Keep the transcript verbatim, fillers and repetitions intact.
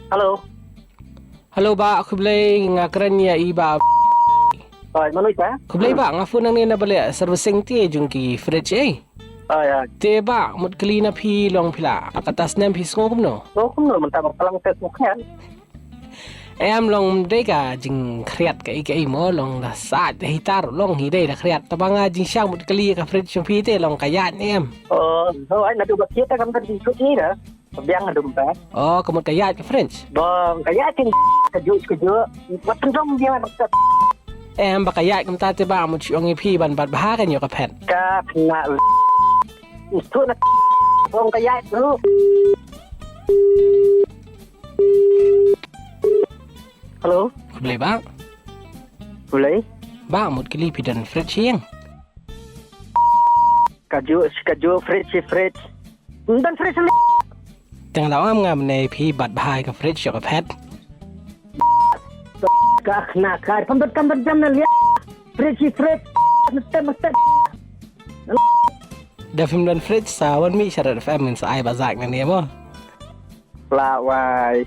Hello. Hello bah, khublei, nga kren ïa i bah. Oi, mano ita? Khublei bah, nga phone nangne na ba leh servicing te jong ki fridge eh. Oi, oi. Te bah, mut kylli na phi long phi la, kata snem phi sngew kumno? Sngew kumno, mynta ba palang te sngew khriat. Em, long dei ka jingkhriat kaei kaei mo, long da sait da hitar long hi dei da khriat. Taba nga jingshang mut kylli ka fridge jong phi te long ka ïaid ne em? Oh, oh, ai naduh ba khriat kam da jingkhriat ni da. Biang naduh ba. Oh, ka mut ka ïaid ka fridge. Bong ka ïaid kin ka juk ka juk. Wat tendong dia ba ka. Em, ba ka ïaid kumta te bah, mut shu ong ïa phi ban bat bha kan ïoh ka phet. Ka kena. Itu na. Bong ka ïaid tu. Hello. Khublei bah. Khublei. Bah, mut kylli phi don fridge hiang? Ka juk, ka juk fridge, fridge. Don fridge ni. Tang la am ngam ne phi bat bha ka fridge ïoh ka phet. Ka khna ka pam dot kam dot jam na lia. Fridge, fridge. Mesti, mesti. Da phim don fridge sa wan mih sha Red F M ngin sa ai ba zak nangne mo. La wai.